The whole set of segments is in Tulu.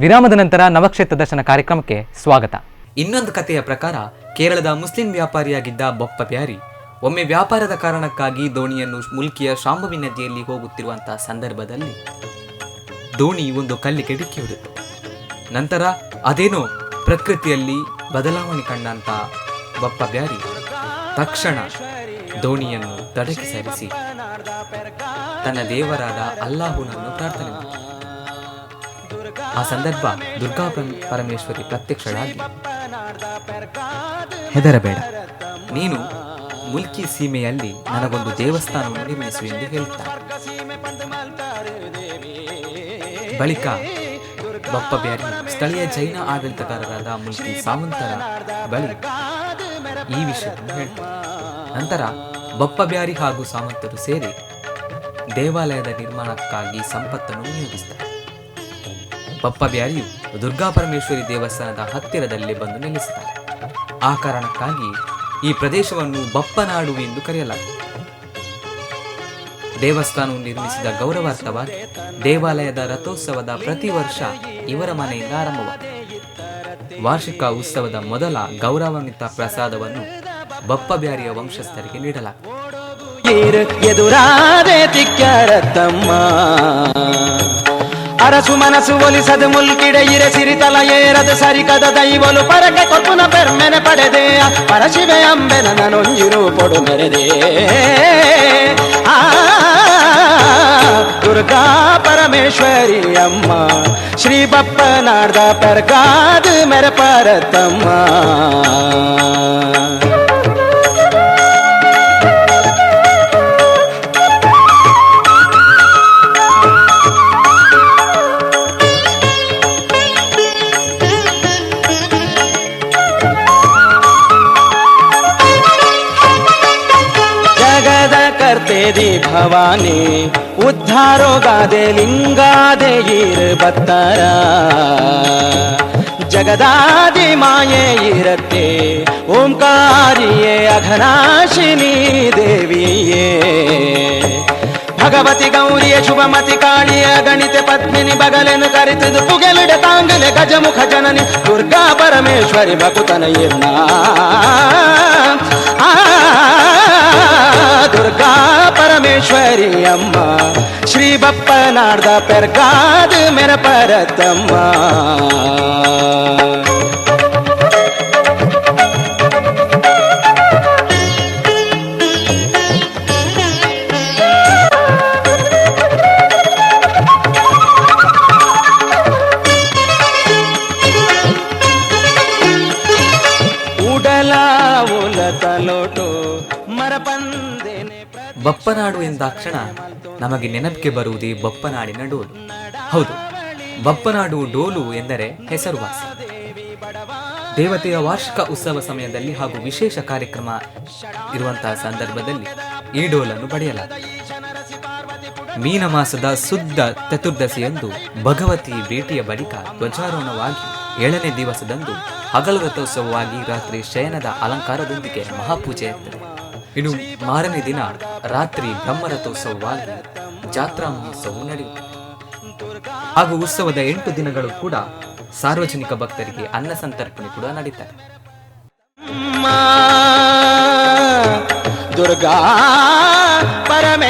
ವಿರಾಮದ ನಂತರ ನವಕ್ಷೇತ್ರ ದರ್ಶನ ಕಾರ್ಯಕ್ರಮಕ್ಕೆ ಸ್ವಾಗತ. ಇನ್ನೊಂದು ಕಥೆಯ ಪ್ರಕಾರ ಕೇರಳದ ಮುಸ್ಲಿಂ ವ್ಯಾಪಾರಿಯಾಗಿದ್ದ ಬೊಪ್ಪ ಬ್ಯಾರಿ ಒಮ್ಮೆ ವ್ಯಾಪಾರದ ಕಾರಣಕ್ಕಾಗಿ ದೋಣಿಯನ್ನು ಮುಲ್ಕಿಯ ಶಾಂಭವಿ ನದಿಯಲ್ಲಿ ಹೋಗುತ್ತಿರುವಂತಹ ಸಂದರ್ಭದಲ್ಲಿ ದೋಣಿ ಒಂದು ಕಲ್ಲಿಗೆ ಡಿಕ್ಕಿ ಹೊಡೆಯಿತು. ನಂತರ ಅದೇನೋ ಪ್ರಕೃತಿಯಲ್ಲಿ ಬದಲಾವಣೆ ಕಂಡಂತ ಬಪ್ಪ ಬ್ಯಾರಿ ತಕ್ಷಣ ದೋಣಿಯನ್ನು ದಡಕ್ಕೆ ಸರಿಸಿ ತನ್ನ ದೇವರಾದ ಅಲ್ಲಾಹುನನ್ನು ಪ್ರಾರ್ಥನೆ ಮಾಡಿದ. ಆ ಸಂದರ್ಭ ದುರ್ಗಾ ಪರಮೇಶ್ವರಿ ಪ್ರತ್ಯಕ್ಷಳಾಗಿ, ಹೆದರಬೇಡ, ನೀನು ಮುಲ್ಕಿ ಸೀಮೆಯಲ್ಲಿ ನನಗೊಂದು ದೇವಸ್ಥಾನವನ್ನು ನಿರ್ಮಿಸು ಎಂದು ಹೇಳುತ್ತಾರೆ. ಬಳಿಕ ಬಪ್ಪ ಬ್ಯಾರಿ ಸ್ಥಳೀಯ ಜೈನ ಆಡಳಿತಗಾರರಾದ ಮುಲ್ಕಿ ಸಾಮಂತರ ಬಳಿ ಈ ವಿಷಯವನ್ನು ಹೇಳ್ತಾರೆ. ನಂತರ ಬಪ್ಪ ಬ್ಯಾರಿ ಹಾಗೂ ಸಾಮಂತರು ಸೇರಿ ದೇವಾಲಯದ ನಿರ್ಮಾಣಕ್ಕಾಗಿ ಸಂಪತ್ತನ್ನು ವಿನಿಯೋಗಿಸ್ತಾರೆ. ಬಪ್ಪ ಬ್ಯಾರಿಯು ದುರ್ಗಾ ಪರಮೇಶ್ವರಿ ದೇವಸ್ಥಾನದ ಹತ್ತಿರದಲ್ಲೇ ಬಂದು ನೆಲೆಸುತ್ತಾರೆ. ಆ ಕಾರಣಕ್ಕಾಗಿ ಈ ಪ್ರದೇಶವನ್ನು ಬಪ್ಪನಾಡು ಎಂದು ಕರೆಯಲಾಗುತ್ತದೆ. ದೇವಸ್ಥಾನವನ್ನು ನಿರ್ಮಿಸಿದ ಗೌರವಾರ್ಥವಾಗಿ ದೇವಾಲಯದ ರಥೋತ್ಸವದ ಪ್ರತಿ ವರ್ಷ ಇವರ ಮನೆಯಿಂದ ಆರಂಭವಾಗುತ್ತದೆ. ವಾರ್ಷಿಕ ಉತ್ಸವದ ಮೊದಲ ಗೌರವಾನ್ವಿತ ಪ್ರಸಾದವನ್ನು ಬಪ್ಪ ಬ್ಯಾರಿಯ ವಂಶಸ್ಥರಿಗೆ ನೀಡಲಾಗುತ್ತದೆ. ಎದುರಾದೆ ತಿಕ್ಕಾರತ್ತಮ್ಮ ಅರಸು ಮನಸ್ಸು ಒಲಿಸದು ಮುಲ್ಕಿಡೆ ಇರೆ ಸಿರಿತಲ ಏರದ ಸರಿಕದ ದೈವಲು ಪರಕ ಕೊಪ್ಪುನ ಪೆರ್ಮೆನೆ ಪಡೆದೆ ಪರಶಿವೆ ಅಂಬೆನ ನನೊಂಜಿರು ಪೊಡು ಮೆರೆದೆ. ಆ ದುರ್ಗಾ ಪರಮೇಶ್ವರಿ ಅಮ್ಮ ಶ್ರೀ ಬಪ್ಪನಾಡ್ದ ಪೆರ್ಗಾದ ಮೆರೆ ಪರತಮ್ಮ. ಜಗದ ಕರ್ತೆದಿ ಭವಾನಿ ಉದ್ಧಾರೋಗಾದೆ ಲಿಂಗಾದೆ ಇರು ಬತ್ತರ ಜಗದಾದಿ ಮಾಯೆ ಇರತ್ತೆ ಓಂಕಾರಿಯೇ ಅಘನಾಶಿನಿ ದೇವಿಯೇ ಭಗವತಿ ಗೌರಿಯ ಶುಭಮತಿ ಕಾಳಿಯ ಗಣಿತೆ ಪದ್ಮಿನಿ ಬಗಲೆನು ಕರಿತದು ಪುಗೆಲಿಡ ತಾಂಗಲೆ ಗಜಮುಖ ಜನನಿ ದುರ್ಗಾ ಪರಮೇಶ್ವರಿ ಬಕುತನ ಇರ್ನ. ಆ ದುರ್ಗಾ ಪರಮೇಶ್ವರಿ ಅಮ್ಮ ಶ್ರೀ ಬಪ್ಪನಾಡ್ದ ಪೆರ್ಗಾದ ಮೆರ ಪರತಮ್ಮ. ಉಡಲ ಉಲ ತಲೋಟು ಮರಪಂದೇನೆ. ಬಪ್ಪನಾಡು ಎಂದಾಕ್ಷಣ ನಮಗೆ ನೆನಪಿಗೆ ಬರುವುದೇ ಬಪ್ಪನಾಡಿನ ಡೋಲು. ಹೌದು, ಬಪ್ಪನಾಡು ಡೋಲು ಎಂದರೆ ಹೆಸರುವಾಸಿ. ದೇವತೆಯ ವಾರ್ಷಿಕ ಉತ್ಸವ ಸಮಯದಲ್ಲಿ ಹಾಗೂ ವಿಶೇಷ ಕಾರ್ಯಕ್ರಮ ಇರುವಂತಹ ಸಂದರ್ಭದಲ್ಲಿ ಈ ಡೋಲನ್ನು ಬಡಿಯಲಾಗುತ್ತದೆ. ಮೀನ ಮಾಸದ ಶುದ್ಧ ಚತುರ್ದಶಿಯಂದು ಭಗವತಿ ಭೇಟಿಯ ಬಳಿಕ ಧ್ವಜಾರೋಹಣವಾಗಿ 7ನೇ ದಿವಸದಂದು ಹಗಲು ರಥೋತ್ಸವವಾಗಿ ರಾತ್ರಿ ಶಯನದ ಅಲಂಕಾರದೊಂದಿಗೆ ಮಹಾಪೂಜೆ ಇರ್ತದೆ. ಇನ್ನು ಮಾರನೇ ದಿನ ರಾತ್ರಿ ಬ್ರಹ್ಮರಥೋತ್ಸವವಾಗಿ ಜಾತ್ರಾ ಮಹೋತ್ಸವವು ನಡೆಯುತ್ತದೆ. ಹಾಗೂ ಉತ್ಸವದ 8 ದಿನಗಳು ಕೂಡ ಸಾರ್ವಜನಿಕ ಭಕ್ತರಿಗೆ ಅನ್ನ ಸಂತರ್ಪಣೆ ಕೂಡ ನಡೀತಾರೆ. ದುರ್ಗಾ ಪರಮೇಶ್ವರಿ.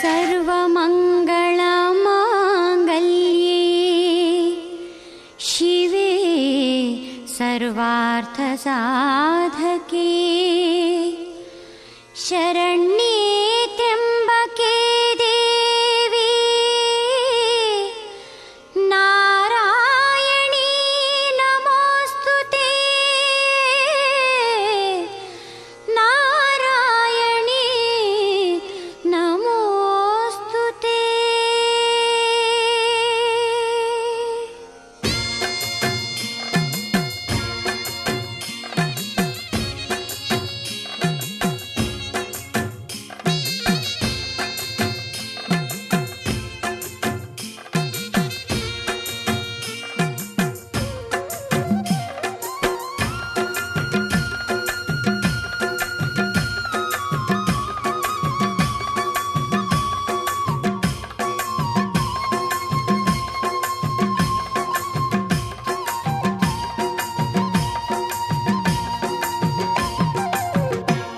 ಸರ್ವಮಂಗಳಮಾಂಗಲ್ಯೇ ಶಿವೇ ಸರ್ವಾರ್ಥ ಸಾಧಕೇ ಶರಣ್ಯೇ ತ್ರ್ಯಂಬಕೆ ದೇವಿ ನಾರಾಯಣೀ ನಮೋಸ್ತುತೇ ನಾರಾಯಣೀ ನಮೋಸ್ತುತೇ.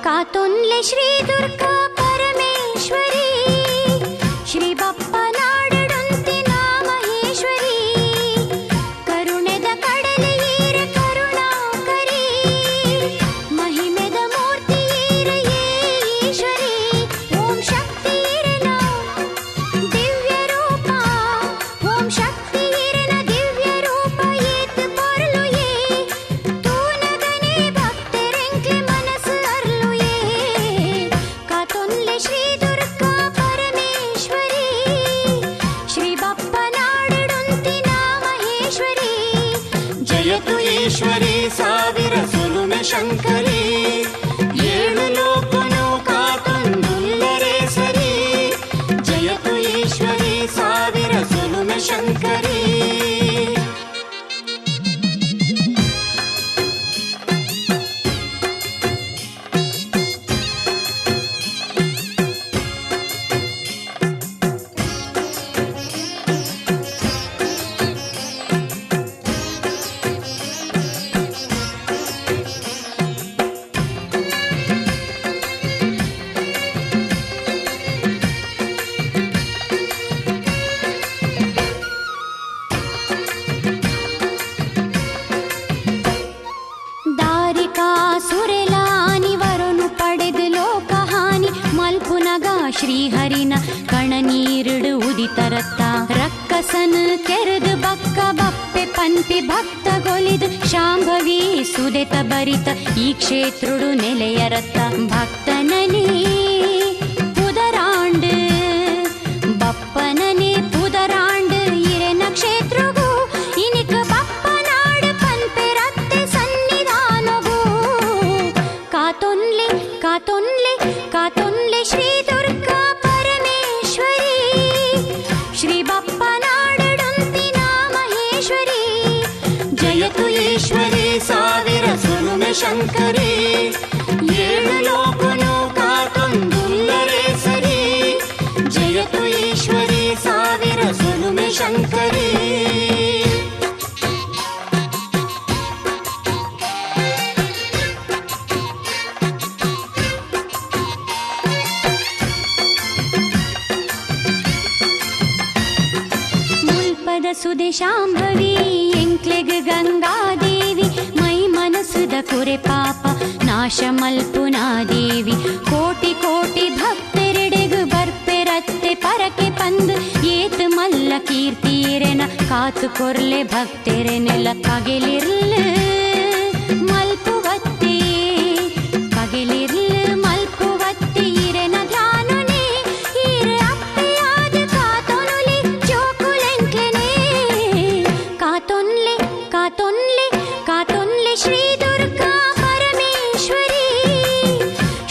ಕಾತೊನ್ಲೆ ಶ್ರೀ ದುರ್ಗಾ ಪರಮೇಶ್ವರಿ ಶ್ರೀ ಬಪ್ಪನಾಡುಂತಿನ ಮಹೇಶ್ವರಿ ಕರುಣೆದ ಕಡಲೆಯೀರ ಕರುಣಾಕರಿ ಮಹಿಮೆದ ಮೂರ್ತಿಯೀರ ಈಶ್ವರಿ ಓಂ ಶಕ್ತಿಯಿರನ ದಿವ್ಯ ರೂಪ ಓಂ ಶಕ್ತಿಯಿರನ ದಿವ್ಯ ರೂಪ ಏತ್ ಪೊರ್ಲು ಏ ತೂನಗನೆ ಭಕ್ತರೆಂಕ್ಲೆ ಮನಸ್ಸು ಅರ್ಲು ಏ ಕಾತೊನ್ಲೆ ಶ್ರೀ ದುರ್ಗಾ ಪರಮೇಶ್ವರಿ ಶ್ರೀ ಬಪ್ಪನಾಡುಂತಿನ ಮಹೇಶ್ವರಿ ಜಯತು ಈಶ್ವರಿ ಸಾವಿರ ಸುಲುಮೆ ಶಂಕರಿ ಏಳು ಲೋಕನು ಕಾತೊಂದುಲ್ಲರೆ ಸರಿ ಜಯತು ಈಶ್ವರಿ ಸಾವಿರ ಸುಲುಮೆ ಶಂಕರಿ. ದಾರಿಕಾ ಸುರೆಲಾನಿ ವರನು ಪಡೆದು ಲೋಕಹಾನಿ ಮಲ್ಪುನಗ ಶ್ರೀಹರಿನ ಕಣನೀರುಡು ಉದಿತರತ್ತ ರಕ್ಕಸನ ಕೆರೆದು ಬಕ್ಕ ಬಪ್ಪೆ ಪನ್ಪಿ ಭಕ್ತ ಗೊಲಿದು ಶಾಂಭವಿ ಸುದೆತ ಬರಿತ ಈ ಕ್ಷೇತ್ರುಡು ನೆಲೆಯರತ್ತ ಭಕ್ತನನೇ ಪುದರಾಂಡು ಬಪ್ಪನನೇ ಪುದರಾಂಡು ಇರೆನ ಕ್ಷೇತ್ರಗೂ ಇನಿಕ ಬಪ್ಪನಾಡು ಪನ್ಪೆರತ್ತೆ ಸನ್ನಿಧಾನಗೂ ಕಾತೊನ್ಲೆ ಕಾತೊನ್ಲೆ ಕಾತೊನ್ಲೆ ಶ್ರೀ ದುರ್ಗಾ ಪರಮೇಶ್ವರಿ ಶ್ರೀ ಬಪ್ಪನಾಡುಂತಿನ ಮಹೇಶ್ವರಿ ಜಯತು ಈಶ್ವರಿ ಸಾವಿರ ಸುಲುಮೆ ಶಂಕರಿ ಏಳು ಲೋಕನು ಕಾತೊಂದುಲ್ಲರೆ ಸರಿ ಜಯತು ಈಶ್ವರಿ ಸಾವಿರ ಸುಲುಮೆ ಶಂಕರಿ. ಮುಲ್ಪದ ಸುದೆ ಶಾಂಭವಿ ಎಂಕ್ಲೆಗ್ ಗಂಗಾದೇವಿ ಮೈ ಮನಸ್ಸುದ ಕುರೆ ಪಾಪ ನಾಶ ಮಲ್ಪುನಾದೇವಿ ಕೋಟಿ ಕೋಟಿ ಭಕ್ತರೆಡೆಗು ಬರ್ಪೆರತ್ತೆ ಪರಕೆ ಪಂದು ಏತ್ ಮಲ್ಲ ಕೀರ್ತಿರೆನ ಕಾತು ಕೊರ್ಲೆ ಭಕ್ತರೆನೆಲ್ಲ ಕಗೆಲಿರ್ಲು ಮಲ್ಪುವತ್ತೆ ಕಗೆಲಿರ್ಲು ಮಲ್ಪುವತ್ತೆ ಇರೆನ ಧ್ಯಾನನೆ ಈರೆ ಅಪ್ಪೆಯಾದ ಕಾತೊನುಲಿ ಜೋಕುಲೆಂಕ್ಲೆನೆ ಕಾತೊನ್ಲೆ ಕಾತೊನ್ಲೆ ಕಾತೊನ್ಲೆ ಶ್ರೀ ದುರ್ಗಾ ಪರಮೇಶ್ವರಿ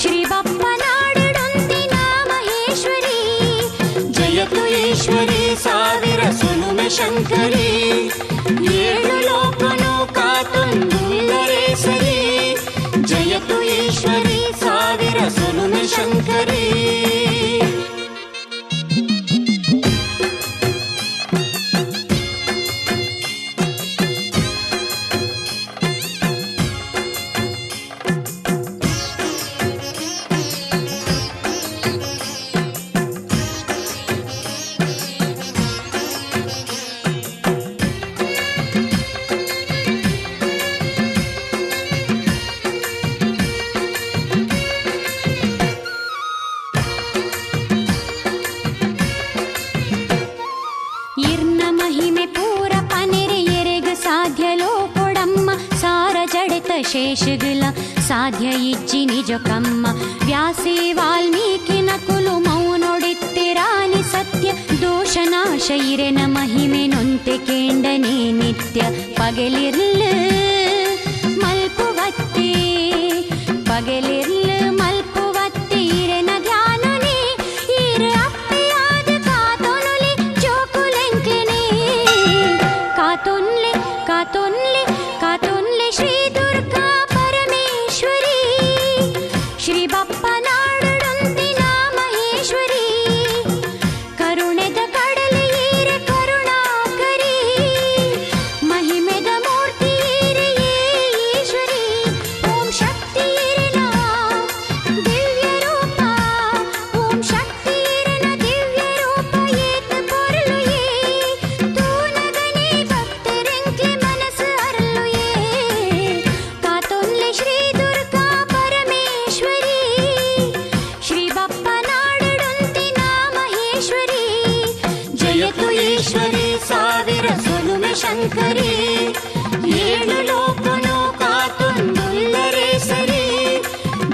ಶ್ರೀ ಬಪ್ಪನಾಡುಂತಿನ ಮಹೇಶ್ವರಿ ಜಯತು ಈಶ್ವರಿ ಸಾವಿರ ಸುಲುಮೆ ಶಂಕರಿ ಏಳು ಲೋಕನು ಕಾತೊಂದುಲ್ಲರೆ ಸರಿ ಜಯತು ಈಶ್ವರಿ ಸಾವಿರ ಸುಲುಮೆ ಶಂಕರಿ. ಇರ್ನ ಮಹಿಮೆ ಪೂರ ಪನೆರೆ ಎರೆಗು ಸಾಧ್ಯ ಲೋಕೊಡಮ್ಮ ಸಾರ ಜಡೆತ ಶೇಷಗುಲ ಸಾಧ್ಯ ಇಜ್ಜಿ ನಿಜ ಕಮ್ಮ ವ್ಯಾಸೇ ವಾಲ್ಮೀಕಿ ನಕುಲು ಮೌನೊಡಿತ್ತಿರಾನಿ ಸತ್ಯ ದೋಷನಾಶ ಇರೆನ ಮಹಿಮೆ ನೊಂತೆ ಕೇಂಡನೆ ನಿತ್ಯ ಪಗೆಲಿರ್ಲು ಮಲ್ಪುವತ್ತೆ ಪಗೆಲಿರ್ಲು ಮಲ್ಪುವತ್ತೆ ಇರೆನ ಧ್ಯಾನನೆ ಈರ ಅಪ್ಪೆಯಾದ ಕಾತೊನುಲಿ ಜೋಕುಲೆಂಕ್ಲೆನೆ ಕಾತೊನ್ಲೆ ಕಾತೊನ್ಲೆ ಕಾತೊನ್ಲೆ ಶ್ರೀ ದುರ್ಗಾ ಪರಮೇಶ್ವರಿ ಶ್ರೀ ಬಪ್ಪನಾಡುಂತಿನ ಮಹೇಶ್ವರಿ ಕರುಣೆದ ಕಡಲೆಯೀರ ಕರುಣಾಕರಿ ಮಹಿಮೆದ ಮೂರ್ತಿಯೀರ ಈಶ್ವರಿ ಓಂ ಶಕ್ತಿಯಿರನ ಈಶ್ವರಿ ಸಾವಿರ ಸೊಲುಮೆ ಶಂಕರಿ ಏಳು ಲೋಕನು ಕಾತುಂದುಲ್ಲರೇ ಸರಿ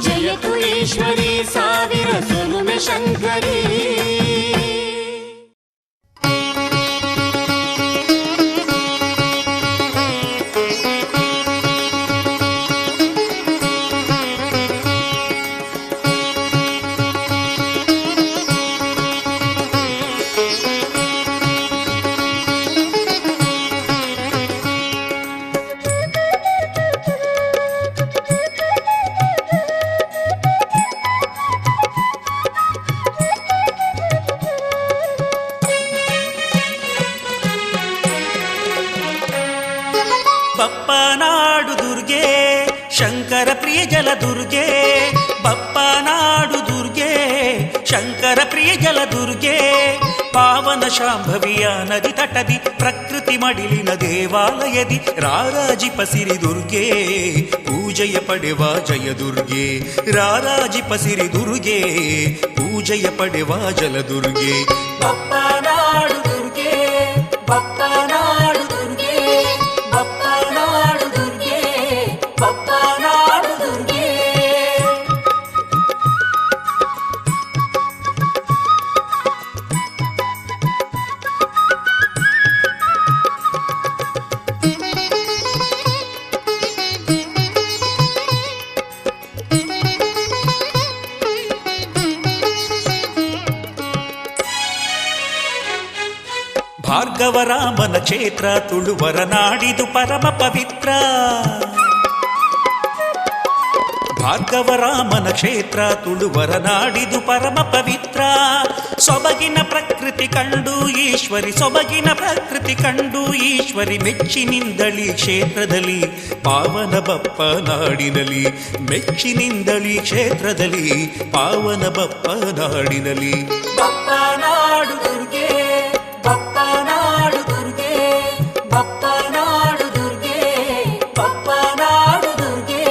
ಜಯತು ಈಶ್ವರಿ ಸಾವಿರ ಸೊಲುಮೆ ಶಂಕರಿ. ಬಪ್ಪನಾಡು ದುರ್ಗೆ ಶಂಕರ ಪ್ರಿಯ ಜಲ ದುರ್ಗೆ, ಬಪ್ಪನಾಡು ದುರ್ಗೆ ಶಂಕರ ಪ್ರಿಯ ಜಲ ದುರ್ಗೆ, ಪಾವನ ಶಾಂಭವಿಯ ನದಿ ತಟದಿ ಪ್ರಕೃತಿ ಮಡಿಲಿನ ದೇವಾಲಯದಿ ರಾರಾಜಿ ಪಸಿರಿ ದುರ್ಗೆ ಪೂಜೆಯ ಪಡೆವ ಜಯ ದುರ್ಗೆ, ರಾರಾಜಿ ಪಸಿರಿ ದುರ್ಗೆ ಪೂಜೆಯ ಪಡೆವ ಜಲದುರ್ಗೆ. ಬಪ್ಪನಾಡು ದುರ್ಗೆ ಬಪ್ಪನಾಡು ದುರ್ಗೆ ಬಪ್ಪನಾಡು ದುರ್ಗೆ ಬಪ್ಪನಾಡು ದುರ್ಗೆ. ಭಾರ್ಗವರಾಮನ ಕ್ಷೇತ್ರ ತುಳುವರ ನಾಡಿದು ಪರಮ ಪವಿತ್ರ, ಭಾರ್ಗವರಾಮನ ಕ್ಷೇತ್ರ ತುಳುವರ ನಾಡಿದು ಪರಮ ಪವಿತ್ರ, ಸೊಬಗಿನ ಪ್ರಕೃತಿ ಕಂಡು ಈಶ್ವರಿ, ಸೊಬಗಿನ ಪ್ರಕೃತಿ ಕಂಡು ಈಶ್ವರಿ ಮೆಚ್ಚಿನಿಂದಳಿ ಕ್ಷೇತ್ರದಲ್ಲಿ ಪಾವನ ಬಪ್ಪ ನಾಡಿನಲ್ಲಿ, ಮೆಚ್ಚಿನಿಂದಳಿ ಕ್ಷೇತ್ರದಲ್ಲಿ ಪಾವನ ಬಪ್ಪ ನಾಡಿನಲ್ಲಿ. ಬಪ್ಪನಾಡು ದುರ್ಗೆ ಬಪ್ಪನಾಡು ದುರ್ಗೆ ಬಪ್ಪನಾಡು ದುರ್ಗೆ ಬಪ್ಪನಾಡು ದುರ್ಗೆ.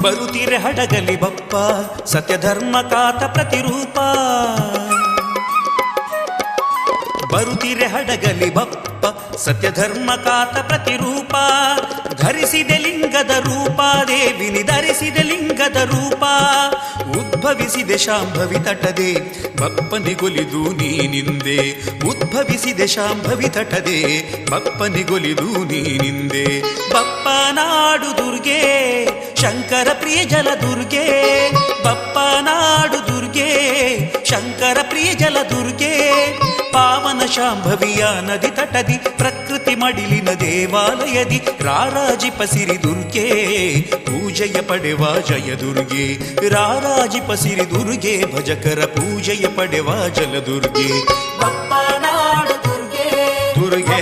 ಬರುತ್ತಿರೆ ಹಡಗಲಿ ಬಪ್ಪ ಸತ್ಯಧರ್ಮ ಕಾತ ಪ್ರತಿರೂಪ, ಬರುತ್ತಿರೆ ಹಡಗಲಿ ಬಪ್ಪ ಸತ್ಯಧರ್ಮ ಕಾತ ಪ್ರತಿರೂಪ, ಧರಿಸಿದೆ ಲಿಂಗದ ರೂಪ ದೇವಿನಿ ಧರಿಸಿದೆ ಲಿಂಗದ ರೂಪ, ಉದ್ಭವಿಸಿದೆ ಶಾಂಭವಿ ತಟದೆ ಬಪ್ಪನಿಗೊಲಿದು ನೀನಿಂದೆ, ಉದ್ಭವಿಸಿದೆ ಶಾಂಭವಿ ತಟದೆ ಬಪ್ಪನಿಗೊಲಿದು ನೀನಿಂದೆ. ಬಪ್ಪನಾಡು ದುರ್ಗೆ ಶಂಕರ ಪ್ರಿಯ ಜಲ ದುರ್ಗೆ, ಬಪ್ಪನಾಡು ದುರ್ಗೆ ಶಂಕರ ಪ್ರಿಯ ಜಲ ದುರ್ಗೆ, ಪಾವನ ಶಾಂಭವಿಯ ನದಿ ತಟದಿ ಪ್ರಕೃತಿ ಮಡಿಲಿನ ದೇವಾಲಯದಿ ರಾರಾಜಿ ಪಸಿರಿ ದುರ್ಗೆ ಪೂಜೆಯ ಪಡೆವ ಜಯ ದುರ್ಗೆ, ರಾರಾಜಿ ಪಸಿರಿ ದುರ್ಗೆ ಭಜಕರ ಪೂಜೆಯ ಪಡೆವ ಜಲದುರ್ಗೆ. ಬಪ್ಪನಾಡು ದುರ್ಗೆ ದುರ್ಗೆ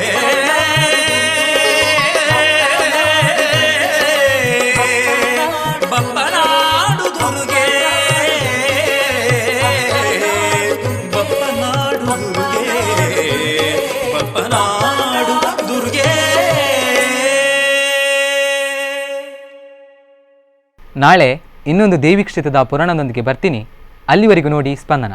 ಬಪ್ಪನಾಡು ದುರ್ಗೆ ಬಪ್ಪನಾಡು ದುರ್ಗೆ ಬಪ್ಪನಾಡು ದುರ್ಗೆ. ನಾಳೆ ಇನ್ನೊಂದು ದೇವಿ ಕ್ಷೇತ್ರದ ಪುರಾಣದೊಂದಿಗೆ ಬರ್ತೀನಿ. ಅಲ್ಲಿವರೆಗೂ ನೋಡಿ ಸ್ಪಂದನ.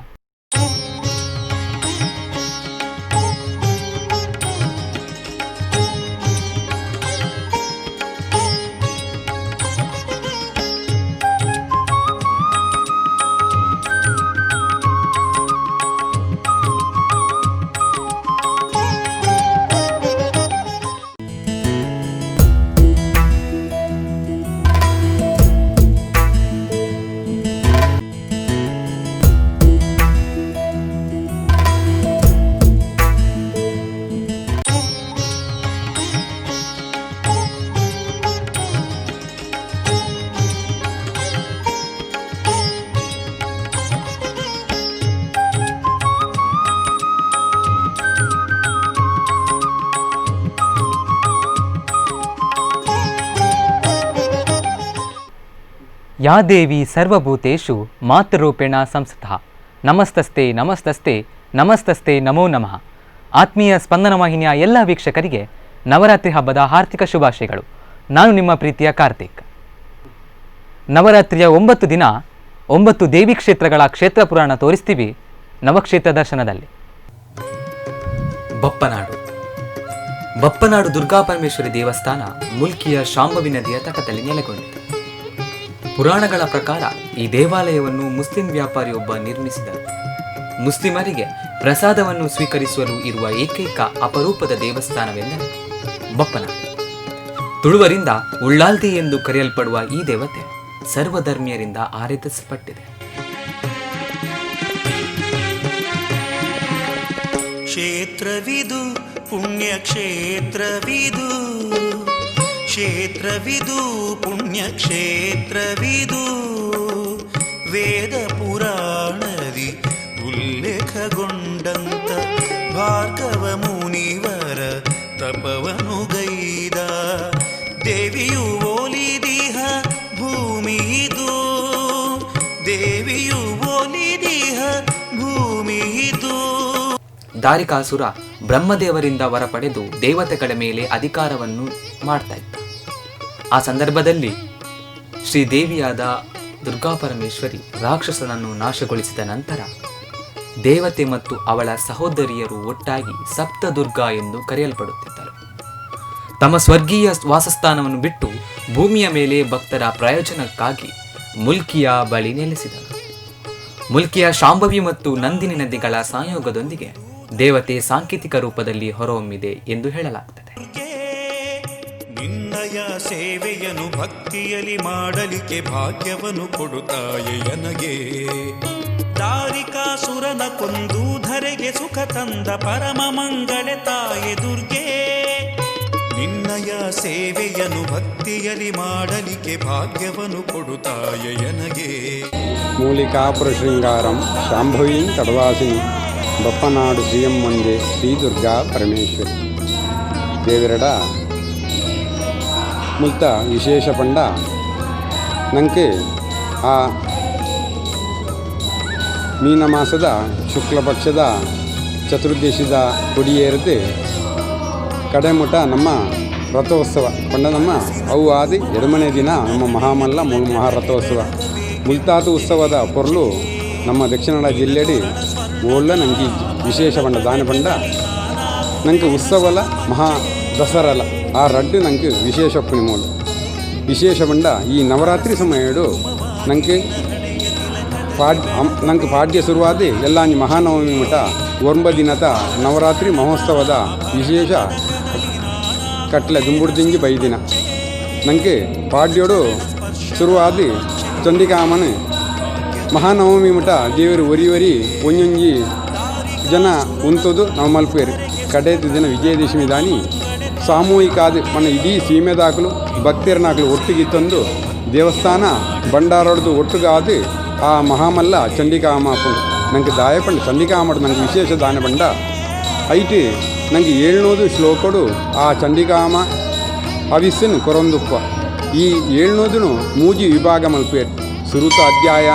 ಯಾ ದೇವಿ ಸರ್ವಭೂತೇಷು ಮಾತೃರೂಪೇಣ ಸಂಸ್ಥಿತಃ ನಮಸ್ತಸ್ತೆ ನಮಸ್ತಸ್ತೆ ನಮಸ್ತಸ್ತೆ ನಮೋ ನಮಃ. ಆತ್ಮೀಯ ಸ್ಪಂದನ ವಾಹಿನಿಯ ಎಲ್ಲ ವೀಕ್ಷಕರಿಗೆ ನವರಾತ್ರಿ ಹಬ್ಬದ ಹಾರ್ದಿಕ ಶುಭಾಶಯಗಳು. ನಾನು ನಿಮ್ಮ ಪ್ರೀತಿಯ ಕಾರ್ತಿಕ್. ನವರಾತ್ರಿಯ 9 ದಿನ 9 ದೇವಿ ಕ್ಷೇತ್ರಗಳ ಕ್ಷೇತ್ರ ಪುರಾಣ ತೋರಿಸ್ತೀವಿ ನವಕ್ಷೇತ್ರ ದರ್ಶನದಲ್ಲಿ. ಬಪ್ಪನಾಡು. ಬಪ್ಪನಾಡು ದುರ್ಗಾಪರಮೇಶ್ವರಿ ದೇವಸ್ಥಾನ ಮುಲ್ಕಿಯ ಶಾಂಭವಿ ನದಿಯ ತಟದಲ್ಲಿ ನೆಲೆಗೊಂಡಿದೆ. ಪುರಾಣಗಳ ಪ್ರಕಾರ ಈ ದೇವಾಲಯವನ್ನು ಮುಸ್ಲಿಂ ವ್ಯಾಪಾರಿಯೊಬ್ಬ ನಿರ್ಮಿಸಿದನು. ಮುಸ್ಲಿಮರಿಗೆ ಪ್ರಸಾದವನ್ನು ಸ್ವೀಕರಿಸಲು ಇರುವ ಏಕೈಕ ಅಪರೂಪದ ದೇವಸ್ಥಾನವೆಂದರೆ ಬಪ್ಪನಾಡು. ತುಳುವರಿಂದ ಉಳ್ಳಾಲ್ದಿ ಎಂದು ಕರೆಯಲ್ಪಡುವ ಈ ದೇವತೆ ಸರ್ವಧರ್ಮೀಯರಿಂದ ಆರಾಧಿಸಲ್ಪಟ್ಟಿದೆ. ಕ್ಷೇತ್ರವಿದು ಪುಣ್ಯಕ್ಷೇತ್ರವಿದು, ಕ್ಷೇತ್ರವಿದು ಪುಣ್ಯಕ್ಷೇತ್ರವಿದು, ವೇದ ಪುರಾಣದಿ ಉಲ್ಲೇಖಗೊಂಡಂತ ಭಾರ್ಗವ ಮುನಿವರ ತಪವನು ಗೈದ ದೇವಿಯು ಓಲಿದಿಹ ಭೂಮಿಯಿದು, ದೇವಿಯು ಓಲಿದಿಹ ಭೂಮಿಯಿದು. ದಾರಿಕಾಸುರ ಬ್ರಹ್ಮದೇವರಿಂದ ವರ ಪಡೆದು ದೇವತೆಗಳ ಮೇಲೆ ಅಧಿಕಾರವನ್ನು ಮಾಡ್ತಾ ಇದ್ದ. ಆ ಸಂದರ್ಭದಲ್ಲಿ ಶ್ರೀದೇವಿಯಾದ ದುರ್ಗಾಪರಮೇಶ್ವರಿ ರಾಕ್ಷಸನನ್ನು ನಾಶಗೊಳಿಸಿದ ನಂತರ ದೇವತೆ ಮತ್ತು ಅವಳ ಸಹೋದರಿಯರು ಒಟ್ಟಾಗಿ ಸಪ್ತದುರ್ಗಾ ಎಂದು ಕರೆಯಲ್ಪಡುತ್ತಿದ್ದರು. ತಮ್ಮ ಸ್ವರ್ಗೀಯ ವಾಸಸ್ಥಾನವನ್ನು ಬಿಟ್ಟು ಭೂಮಿಯ ಮೇಲೆ ಭಕ್ತರ ಪ್ರಯೋಜನಕ್ಕಾಗಿ ಮುಲ್ಕಿಯ ಬಳಿ ನೆಲೆಸಿದರು. ಮುಲ್ಕಿಯ ಶಾಂಭವಿ ಮತ್ತು ನಂದಿನಿ ನದಿಗಳ ಸಂಯೋಗದೊಂದಿಗೆ ದೇವತೆ ಸಾಂಕೇತಿಕ ರೂಪದಲ್ಲಿ ಹೊರಹೊಮ್ಮಿದೆ ಎಂದು ಹೇಳಲಾಗುತ್ತದೆ. ನಿನ್ನಯ ಸೇವೆಯನ್ನು ಭಕ್ತಿಯಲ್ಲಿ ಮಾಡಲಿಕ್ಕೆ ಭಾಗ್ಯವನ್ನು ಕೊಡುತ್ತಾಯೆ ನನಗೆ. ದಾರಿಕಾಸುರನ ಕೊಂದು ಧರೆಗೆ ಸುಖ ತಂದ ಪರಮ ಮಂಗಳೆ ತಾಯೆ ದುರ್ಗೆ, ನಿನ್ನಯ ಸೇವೆಯನ್ನು ಭಕ್ತಿಯಲ್ಲಿ ಮಾಡಲಿಕ್ಕೆ ಭಾಗ್ಯವನ್ನು ಕೊಡುತ್ತಾಯೆ ನನಗೆ. ಮೂಲಿಕಾಪುರ ಶೃಂಗಾರಂ ಶಾಂಭವೀಂ ತಡವಾಸಿನಿ ಬಪ್ಪನಾಡು ಶ್ರೀಯಂ ಒಂದೇ ಶ್ರೀ ದುರ್ಗಾ ಪರಮೇಶ್ವರಿ. ದೇವಿರಡ ಮುಲ್ತ ವಿಶೇಷ ಪಂಡ ನಂಗೆ ಆ ಮೀನ ಮಾಸದ ಶುಕ್ಲಪಕ್ಷದ ಚತುರ್ದಶಿದ ಕೊಡಿಯೇರಿದು ಕಡೆಮುಟ ನಮ್ಮ ರಥೋತ್ಸವ ಪಂಡ ನಮ್ಮ ಅವು ಆದಿ ಎರಡನೇ ದಿನ ನಮ್ಮ ಮಹಾಮಲ್ಲ ಮಹಾರಥೋತ್ಸವ ಮುಲ್ತಾತು ಉತ್ಸವದ ಪೊರ್ಲು ನಮ್ಮ ದಕ್ಷಿಣ ಕನ್ನಡ ಜಿಲ್ಲೆಡಿ ಓಳ್ಳ ನಂಗೆ ವಿಶೇಷ ಪಂಡ ದಾನ ಪಂಡ ನಂಗೆ ಉತ್ಸವಲ ಮಹಾ ದಸರಲ ಆ ರಡ್ಡು ನಂಗೆ ವಿಶೇಷ ಪುಣಿಮೋಲು ವಿಶೇಷ ಪಂಡ ಈ ನವರಾತ್ರಿ ಸಮಯಡು ನಂಗೆ ನಂಗೆ ಪಾಡ್ಯ ಶುರುವಾದ ಎಲ್ಲ ಮಹಾನವಮಿ ಮಠ 9 ದಿನದ ನವರಾತ್ರಿ ಮಹೋತ್ಸವದ ವಿಶೇಷ ಕಟ್ಲೆ ದುಂಬುಡ್ದಿಂಗಿ ಬೈದಿನ ನಂಗೆ ಪಾಡ್ಯೋಡು ಶುರುವಾದ ಚಂಡಿಕಾಮನ ಮಹಾನವಮಿ ಮಠ ದೇವರು ಒರಿ ಒರಿ ಒಂಜೊಂಜಿ ಜನ ಉಂತದು ನಾವು ಮಲ್ಪೇರು. ಕಡೆದ ದಿನ ವಿಜಯದಶಮಿ ದಾನಿ ಸಾಮೂಹಿಕ ಆದ ಮನ ಇಡೀ ಸೀಮೆದಾಕಲು ಭಕ್ತರನಾಕಲು ಒಟ್ಟಿಗೆ ತಂದು ದೇವಸ್ಥಾನ ಭಂಡಾರೊಡ್ದು ಒಟ್ಟುಗಾದು ಆ ಮಹಾಮಲ್ಲ ಚಂಡಿಕಾಮ ನಂಗೆ ದಾಯ ಪಂಡ ಚಂಡಿಕಾಮಡು ನಂಗೆ ವಿಶೇಷ ದಾನ ಪಂಡ ಐಟ್ ನಂಗೆ 700 ಶ್ಲೋಕಡು ಆ ಚಂಡಿಕಾಮ ಹವಿಸ್ಸನ್ನು ಕೊರೊಂದುಪ್ಪ. ಈ 700 ಮೂಜಿ ವಿಭಾಗ ಮಲ್ಪೇರು. ಸುರುತ ಅಧ್ಯಾಯ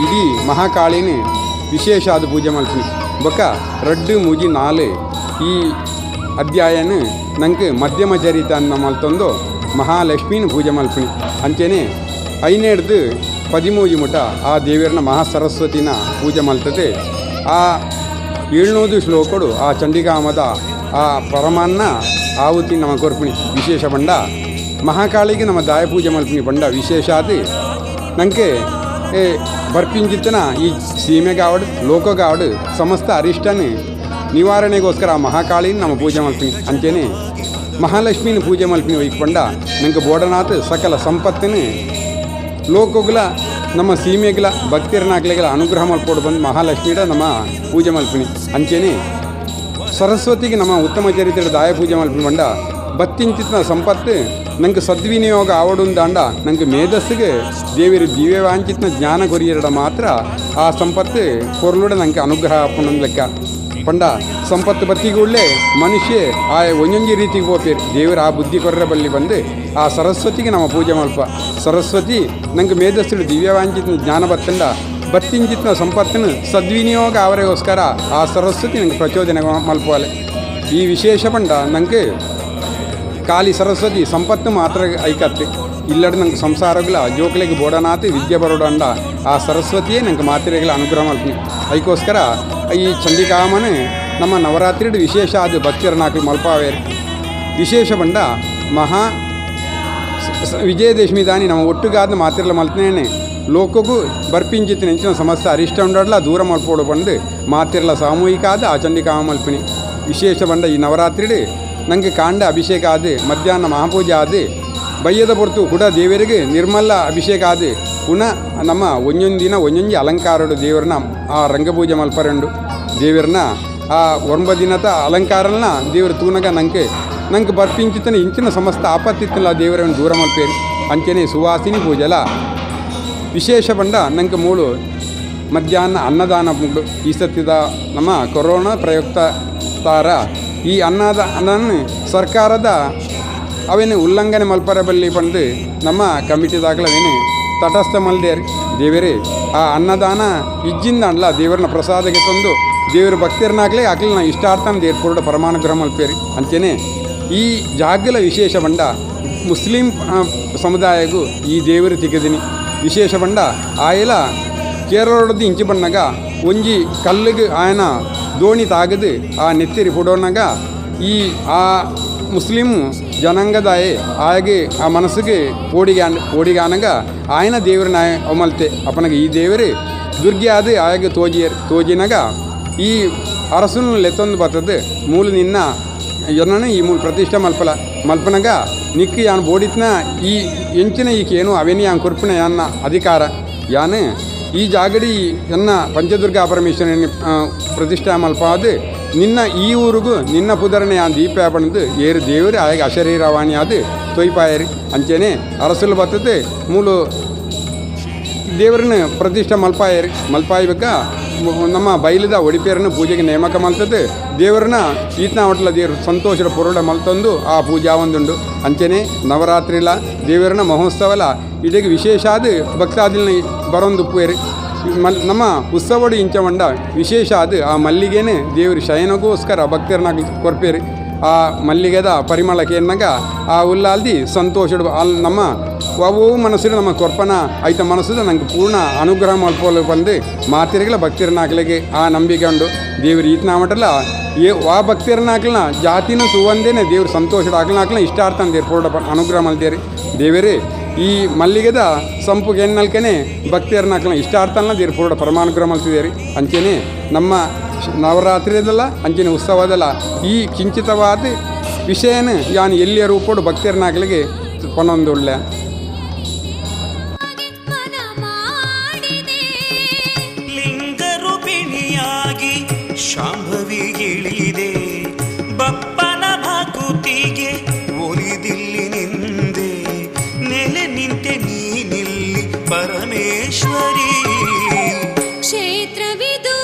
ಇಡೀ ಮಹಾಕಾಳಿನ ವಿಶೇಷ ಆದ ಪೂಜೆ ಮಲ್ಪಿ ಬೊಕ್ಕ 2, 3, 4 ಈ ಅಧ್ಯಾಯನ ನಂಗೆ ಮಧ್ಯಮ ಚರಿತ ಅನ್ನ ಮಲ್ತೊಂದು ಮಹಾಲಕ್ಷ್ಮೀನ ಪೂಜೆ ಮಲ್ಪಿನಿ. ಅಂಚೆನೆ 5 13 ಮುಟ ಆ ದೇವಿಯರನ್ನ ಮಹಾಸರಸ್ವತಿನ ಪೂಜೆ ಮಲ್ತದೆ. ಆ 700 ಶ್ಲೋಕಡು ಆ ಚಂಡಿಕಾಮದ ಆ ಪರಮಾನ್ನ ಆಹುತಿ ನಮ್ಮ ಕೊರ್ಪಿಣಿ ವಿಶೇಷ ಬಂಡ ಮಹಾಕಾಳಿಗೆ ನಮ್ಮ ದಾಯ ಪೂಜೆ ಮಲ್ಪಿನಿ ಬಂಡ ವಿಶೇಷ ಅದು ನಂಗೆ ಬರ್ಪಿಂಜಿತ್ತನ ಈ ಸೀಮೆಗಾವಡು ಲೋಕಗಾವಡು ಸಮಸ್ತ ಅರಿಷ್ಟನ ನಿವಾರಣೆಗೋಸ್ಕರ ಆ ಮಹಾಕಾಳಿನ ನಮ್ಮ ಪೂಜೆ ಮಲ್ಪಿನಿ. ಅಂಚೆನೆ ಮಹಾಲಕ್ಷ್ಮೀನ ಪೂಜೆ ಮಲ್ಪಿನಿ ಒಯ್ಕೊಂಡ ನಂಗೆ ಬೋಡನಾಥ ಸಕಲ ಸಂಪತ್ತಿನ ಲೋಕಗಳ ನಮ್ಮ ಸೀಮೆಗಳ ಭಕ್ತಿರನಾಗ್ಲಿಗಳ ಅನುಗ್ರಹ ಮಲ್ಪೋಡು ಬಂದು ಮಹಾಲಕ್ಷ್ಮೀಡ ನಮ್ಮ ಪೂಜೆ ಮಲ್ಪಿನಿ. ಅಂಚೆನೆ ಸರಸ್ವತಿಗೆ ನಮ್ಮ ಉತ್ತಮ ಚರಿತ್ರೆ ದಾಯ ಪೂಜೆ ಮಲ್ಪಿನಿ ಬಂಡ ಬತ್ತಿಂಚಿತ್ನ ಸಂಪತ್ತು ನಂಗೆ ಸದ್ವಿನಿಯೋಗ ಆವಡುಂದಾಂಡ ನಂಗೆ ಮೇಧಸ್ಸಿಗೆ ದೇವಿರ ದಿವ್ಯವಾಂಚಿತ್ನ ಜ್ಞಾನ ಕೊರಿಯರಡ ಮಾತ್ರ ಆ ಸಂಪತ್ತು ಕೊರ್ಲುಡ ನಂಗೆ ಅನುಗ್ರಹ ಆಪುಣಂದ್ ಲೆಕ್ಕ. ಪಂಡ ಸಂಪತ್ತು ಬತ್ತಿಗೂಡ್ಲೆ ಮನುಷ್ಯ ಆ ಒಂಜೊಂಜಿ ರೀತಿಗೆ ಪೋಪೇರು ದೇವರ ಆ ಬುದ್ಧಿ ಕೊರ್ರೆ ಬಲ್ಲಿ ಬಂದು ಆ ಸರಸ್ವತಿಗೆ ನಮ್ಮ ಪೂಜೆ ಮಲ್ಪ. ಸರಸ್ವತಿ ನಂಗೆ ಮೇಧಸ್ಸುಡು ದಿವ್ಯವಾಂಚಿತ ಜ್ಞಾನ ಬತ್ತಂಡ ಬತ್ತಿಂಚಿತ್ನ ಸಂಪತ್ತನ್ನು ಸದ್ವಿನಿಯೋಗ ಅವರಿಗೋಸ್ಕರ ಆ ಸರಸ್ವತಿ ನಂಗೆ ಪ್ರಚೋದನೆ ಮಲ್ಪೋಲೆ. ಈ ವಿಶೇಷ ಪಂಡ ನಂಗೆ ಖಾಲಿ ಸರಸ್ವತಿ ಸಂಪತ್ತು ಮಾತ್ರ ಐಕತ್ತೆ ಇಲ್ಲಡ ನಂಗೆ ಸಂಸಾರಗಳ ಜೋಕ್ಲೆಗೆ ಬೋಡನಾತು ವಿದ್ಯೆ ಬರೋಡಂಡ ಆ ಸರಸ್ವತಿಯೇ ನಂಗೆ ಮಾತ್ರೆಗಳ ಅನುಗ್ರಹ ಮಲ್ಪನಿ. ಅದಕ್ಕೋಸ್ಕರ ಈ ಚಂಡಿಕಾಮನೆ ನಮ್ಮ ನವರಾತ್ರಿ ವಿಶೇಷ ಆದ ಭಕ್ತಿಯರನ್ನಾಕಿ ಮಲ್ಪಾವೇರು. ವಿಶೇಷ ಬಂಡ ಮಹಾ ವಿಜಯದಶಮಿ ದಾನಿ ನಮ್ಮ ಒಟ್ಟುಗಾದ ಮಾತಿರಲ ಮಲ್ತನೇನೆ ಲೋಕಗೂ ಬರ್ಪಿಂಚಿತ್ತಿನ ಹೆಂಚಿನ ಸಮಸ್ಯೆ ಅರಿಷ್ಟ ಉಂಡಡ್ಲ ದೂರ ಮಲ್ಪೋಡು ಬಂದು ಮಾತಿರಲ ಸಾಮೂಹಿಕ ಆದ ಆ ಚಂಡಿಕಾಮ ಮಲ್ಪಿನಿ. ವಿಶೇಷ ಬಂಡ ಈ ನವರಾತ್ರಿ ನಂಗೆ ಕಾಂಡ ಅಭಿಷೇಕ ಆದ ಮಧ್ಯಾಹ್ನ ಮಹಾಪೂಜೆ ಆದ ಬಯ್ಯದ ಹೊರತು ಕೂಡ ದೇವರಿಗೆ ನಿರ್ಮಲ ಅಭಿಷೇಕ ಆದ ಪುನಃ ನಮ್ಮ ಒಂದೊಂದು ದಿನ ಒಂದೊಂದು ಅಲಂಕಾರಡು ದೇವರನ್ನ ಆ ರಂಗಪೂಜೆ ಮಲ್ಪರಂಡು ದೇವರನ್ನ ಆ ಒಂಬ ದಿನದ ಅಲಂಕಾರನ ದೇವರು ತೂನಗ ನಂಗೆ ನಂಗೆ ಬರ್ಪಿಂಚಿತನ ಇಂಚಿನ ಸಮಸ್ತ ಆಪತ್ತಿತ್ತಲ್ಲ ದೇವರನ್ನು ದೂರ ಮಲ್ಪೇರು. ಅಂಚನೆ ಸುವಾಸಿನಿ ಪೂಜೆಲ ವಿಶೇಷ ಬಂಡ ನಂಗೆ ಮೂಳು ಮಧ್ಯಾಹ್ನ ಅನ್ನದಾನ ಮುಗ್ಡು ಈ ಸತ್ಯದ ನಮ್ಮ ಕೊರೋನಾ ಪ್ರಯುಕ್ತ ತಾರ ಈ ಅನ್ನದಾನ ಸರ್ಕಾರದ ಅವೇನು ಉಲ್ಲಂಘನೆ ಮಲ್ಪರ ಬಲ್ಲಿ ಬಂದು ನಮ್ಮ ಕಮಿಟಿದಾಗಲವೇನು ತಟಸ್ಥ ಮಲ್ದೇರಿ ದೇವರೇ ಆ ಅನ್ನದಾನ ಇಜ್ಜಿಂದ ಅಲ್ಲ ದೇವರನ್ನ ಪ್ರಸಾದಕ್ಕೆ ತಂದು ದೇವರ ಭಕ್ತರನ್ನಾಗಲೇ ಅಕ್ಲಿನ ಇಷ್ಟಾರ್ಥನ ದೇವ್ರ ಪೂರ್ಣ ಪರಮಾನುಗ್ರಹ ಮಲ್ಪೇರಿ. ಅಂಚನೆ ಈ ಜಾಗಲ ವಿಶೇಷ ಬಂಡ ಮುಸ್ಲಿಂ ಸಮುದಾಯಗೂ ಈ ದೇವರು ತಿಗದಿನಿ. ವಿಶೇಷ ಬಂಡ ಆಯಲ ಕೇರಳದ ಇಂಚಿ ಬಣ್ಣಗ ಒಂಜಿ ಕಲ್ಲಿಗೆ ಆಯನ ದೋಣಿ ತಾಗದು ಆ ನೆತ್ತಿರಿ ಫುಡೋನಾಗ ಈ ಆ ಮುಸ್ಲಿಂ ಜನಾಂಗದಾಯೆ ಆಯಗೆ ಆ ಮನಸ್ಸಿಗೆ ಓಡಿಗಾನಗ ಆಯನ ದೇವರ ನಾಯ ಅವಮಲ್ತೆ ಅಪ್ಪನಗ ಈ ದೇವರು ದುರ್ಗಿ ಆದ ಆಯಗೆ ತೋಜಿಯರ್ ತೋಜಿನಾಗ ಈ ಅರಸುನ ಲೆತ್ತೊಂದು ಬರ್ತದೆ ಮೂಲ ನಿನ್ನ ಎನ್ನನು ಈ ಮೂಲ ಪ್ರತಿಷ್ಠೆ ಮಲ್ಪಲ ಮಲ್ಪನಗ ನಿಕ್ಕು ಯಾನ್ ಬೋಡಿತ್ನ ಈ ಎಂಚಿನ ಈಕೇನು ಅವೇನಿ ಯಾನ್ ಕುರ್ಪಿನ ಯಾನ್ನ ಅಧಿಕಾರ ಯಾನು ಈ ಜಾಗಡಿ ಎನ್ನ ಪಂಚದುರ್ಗಾ ಪರಮೇಶ್ವರನ ಪ್ರತಿಷ್ಠಾ ಮಲ್ಪಾದು ನಿನ್ನ ಈ ಊರಿಗೂ ನಿನ್ನ ಪುದರನೆ ಯಾನ್ ದೀಪ ಬಣ್ಣದು ಏರು ದೇವರು ಆಯಗ ಅಶರೀರವಾಣಿ ಅದು ತೊಯ್ಪಾಯರಿ. ಅಂಚೆನೆ ಅರಸುಲು ಬರ್ತದೆ ಮೂಲು ದೇವರನ್ನ ಪ್ರತಿಷ್ಠೆ ಮಲ್ಪಾಯರಿ. ಮಲ್ಪಾಯ್ಬೇಕ ನಮ್ಮ ಬೈಲದ ಒಡಿಪೇರನ್ನು ಪೂಜೆಗೆ ನೇಮಕ ಮಲ್ತದೆ ದೇವರನ್ನ ಈತನ ಹೋಟ್ಲ ದೇವರು ಸಂತೋಷದ ಪೊರುಡ ಮಲ್ತಂದು ಆ ಪೂಜಾ ಒಂದುಂಡು. ಅಂಚೆನೆ ನವರಾತ್ರಿಲ ದೇವರನ್ನ ಮಹೋತ್ಸವಲ ಇದಕ್ಕೆ ವಿಶೇಷ ಆದ ಭಕ್ತಾದಿನ ಬರೊಂದು ಪೇರು ನಮ್ಮ ಉತ್ಸವಡು ಇಂಚವಂಡ ವಿಶೇಷ ಅದು ಆ ಮಲ್ಲಿಗೆನೆ ದೇವರು ಶಯನಗೋಸ್ಕರ ಭಕ್ತರನ್ನ ಕೊರ್ಪೇರು. ಆ ಮಲ್ಲಿಗೆದ ಪರಿಮಳಕ್ಕೆ ಎನ್ನಗ ಆ ಉಲ್ಲಾಲ್ದಿ ಸಂತೋಷಡು ಅಲ್ಲಿ ನಮ್ಮ ಅವು ಮನಸ್ಸು ನಮ್ಮ ಕೊರ್ಪನ ಐತ ಮನಸ್ಸು ನಂಗೆ ಪೂರ್ಣ ಅನುಗ್ರಹ ಮಲ್ಪೋಲು ಬಂದು ಮಾತಿರಗಲ ಭಕ್ತಿರನಾಕ್ಲಿಗೆ ಆ ನಂಬಿಕೆ ಉಂಡು. ದೇವರು ಈತನ ಮಟಲ್ಲ ಏ ವಾ ಭಕ್ತಿರನಾಕ್ಲನ ಜಾತಿನೂ ತೂವಂದೇನೆ ದೇವ್ರು ಸಂತೋಷದ ಹಾಕ್ಲನಾಕ್ಲನ ಇಷ್ಟಾರ್ಥ ದೇವ್ರು ಪೂರ್ಣ ಅನುಗ್ರಹ ಮಲ್ತೇರಿ. ದೇವರೇ ಈ ಮಲ್ಲಿಗೆದ ಸಂಪುಗೆ ಎನ್ನಲ್ಕೆನೆ ಭಕ್ತಿಯರ್ನಾಕ್ಲನ ಇಷ್ಟಾರ್ಥನ ದೇವ್ರು ಪೂರ್ಣ ಪರಮಾನುಗ್ರಹ ಮಲ್ತಿದ್ದೇರಿ. ಅಂಚೆನೆ ನಮ್ಮ ನವರಾತ್ರಿದಲ್ಲ ಅಂಚೆನೆ ಉತ್ಸವದಲ್ಲ ಈ ಕಿಂಚಿತವಾದ ವಿಷಯನ ಯಾನ್ ಎಲ್ಲಿಯ ರೂಪೋಡು ಭಕ್ತಿಯರ್ನಾಕ್ಲಿಗೆ ಪನೊಂದುಳ್ಳೆ. ಲಿಂಗರೂಪಿಣಿಯಾಗಿ ಶಾಂಭವಿಗಿಳಿದೆ ಬಪ್ಪನ ಭಕುತಿಗೆ ಒಲಿದಿಲ್ಲಿ ನಿಂದೆ ನೆಲೆ ನಿಂತೆ ನೀನಿಲ್ಲಿ ಪರಮೇಶ್ವರಿ. ಕ್ಷೇತ್ರವಿದು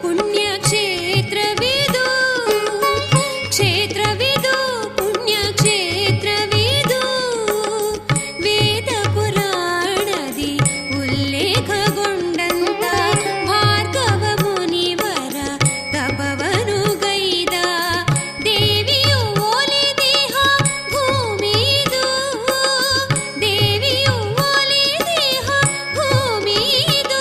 ಪುಣ್ಯಕ್ಷೇತ್ರವಿದು ಕ್ಷೇತ್ರವಿದು ಪುಣ್ಯಕ್ಷೇತ್ರವಿದು ವೇದ ಪುರಾಣದಿ ಉಲ್ಲೇಖಗೊಂಡಂತ ಭಾರ್ಗವ ಮುನಿವರ ತಪವನು ಗೈದ ದೇವಿಯು ಒಲಿದೇಹ ಭೂಮಿದು ದೇವಿಯು ಒಲಿದೇಹ ಭೂಮಿದು.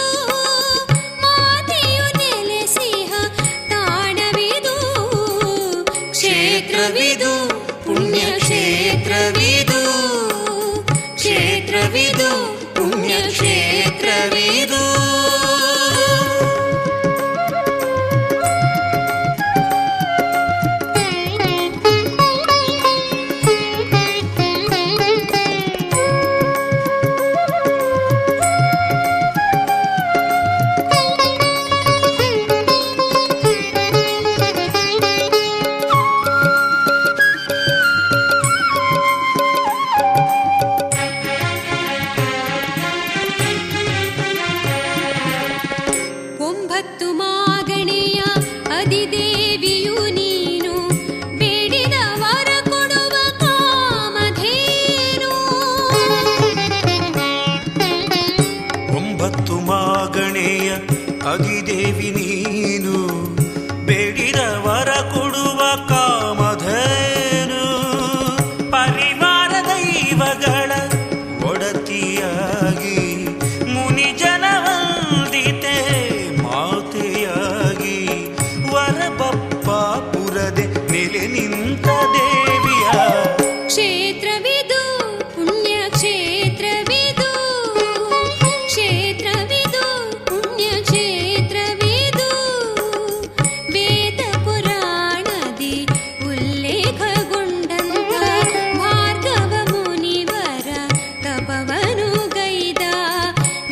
ತಪವನು ಗೈದ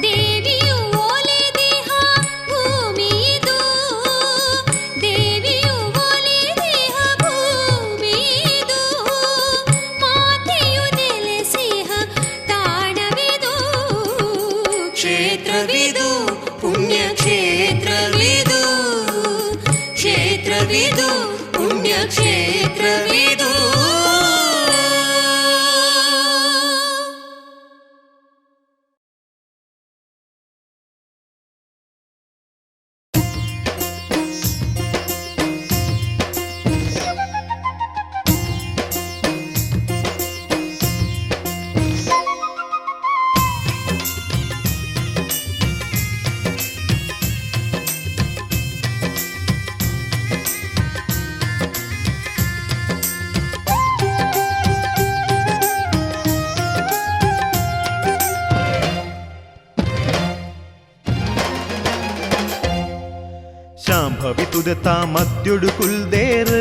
ದೇವಿಯು ಒಲಿದಿಹ ಭೂಮಿಯಿದು, ದೇವಿಯು ಒಲಿದಿಹ ಭೂಮಿಯಿದು, ಮಾತೆಯು ನೆಲೆಸಿಹ ತಾಣವಿದು. ಕ್ಷೇತ್ರವಿದು ಪುಣ್ಯಕ್ಷೇತ್ರವಿದು, ಕ್ಷೇತ್ರವಿದು ಪುಣ್ಯಕ್ಷೇತ್ರವಿದು. ಶಾಂಭವಿ ತುದೆತ ಮದ್ಯೊಡು ಕುಲ್ದೇರು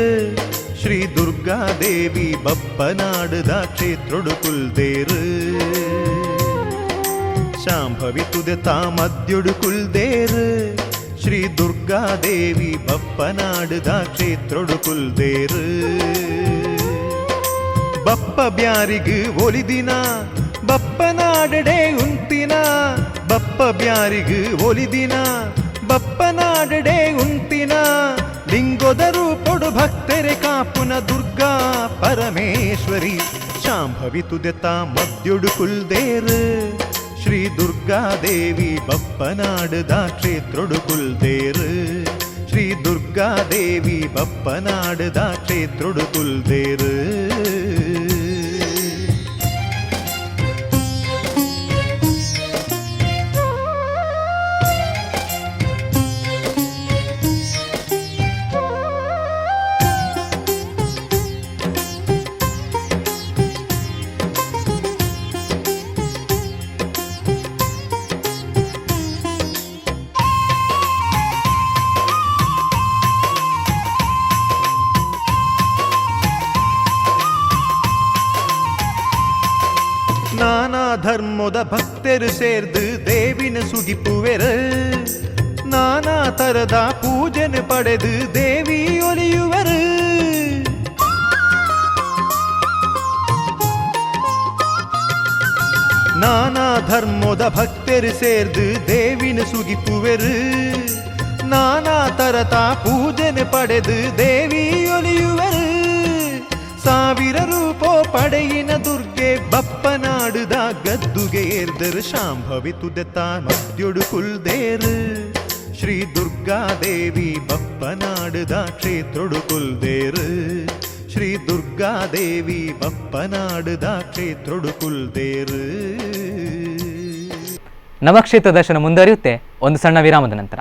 ಶ್ರೀ ದುರ್ಗಾದೇವಿ ಬಪ್ಪನಾಡುದ ಕ್ಷೇತ್ರೊಡು ಕುಲ್ದೇರು. ಶಾಂಭವಿ ತುದೆತ ಮದ್ಯೊಡು ಕುಲ್ದೇರು ಶ್ರೀ ದುರ್ಗಾದೇವಿ ಬಪ್ಪನಾಡುದ ಕ್ಷೇತ್ರೊಡು ಕುಲ್ದೇರು. ಬಪ್ಪ ಬ್ಯಾರಿಗ್ ಒಲಿದಿನ ಬಪ್ಪನಾಡಡೆ ಉಂತಿನ, ಬಪ್ಪ ಬ್ಯಾರಿಗ್ ಒಲಿದಿನ ಬಪ್ಪನಾಡಡೆ ಉಂತಿನ, ಲಿಂಗೊದರು ಪೊಡು ಭಕ್ತರೆ ಕಾಪುನ ದುರ್ಗಾ ಪರಮೇಶ್ವರಿ. ಶಾಂಭವಿ ತುದೆತ ಮದ್ಯೊಡು ಕುಲ್ದೇರು ಶ್ರೀ ದುರ್ಗಾದೇವಿ ಬಪ್ಪನಾಡುದ ಕ್ಷೇತ್ರೊಡು ಕುಲ್ದೇರು. ಶ್ರೀ ದುರ್ಗಾದೇವಿ ಬಪ್ಪನಾಡುದ ಕ್ಷೇತ್ರೊಡು ಕುಲ್ದೇರು. ನಾನಾ ಧರ್ಮದ ಭಕ್ತರು ಸೇರ್ದು ದೇವಿನ ಸುಗಿಪುವೆರು, ನಾನಾ ತರದ ಪೂಜೆನ ಪಡೆದು ದೇವಿ ಒಲಿಯುವರು. ನಾನಾ ಧರ್ಮದ ಭಕ್ತರು ಸೇರ್ದು ದೇವಿನ ಸುಗಿಪುವೆರು, ನಾನಾ ತರದ ಪೂಜೆನ ಪಡೆದು ದೇವಿ ಒಲಿಯುವರು. ಸಾವಿರ ರೂಪೋ ಪಡೆಯಿನ ದುರ್ಗೆ ಬಪ್ಪನಾಡುದ ಗದ್ದುಗೆ ಏರ್ದರು. ಶಾಂಭವಿ ತುದೆತ ಮದ್ಯೊಡು ಕುಲ್ದೇರು ಶ್ರೀ ದುರ್ಗಾದೇವಿ ಬಪ್ಪನಾಡುದ ಕ್ಷೇತ್ರೊಡು ಕುಲ್ದೇರು. ಶ್ರೀ ದುರ್ಗಾದೇವಿ ಬಪ್ಪನಾಡುದ ಕ್ಷೇತ್ರೊಡು ಕುಲ್ದೇರು. ನವಕ್ಷೇತ್ರ ದರ್ಶನ ಮುಂದುವರಿಯುತ್ತೆ ಒಂದು ಸಣ್ಣ ವಿರಾಮದ ನಂತರ.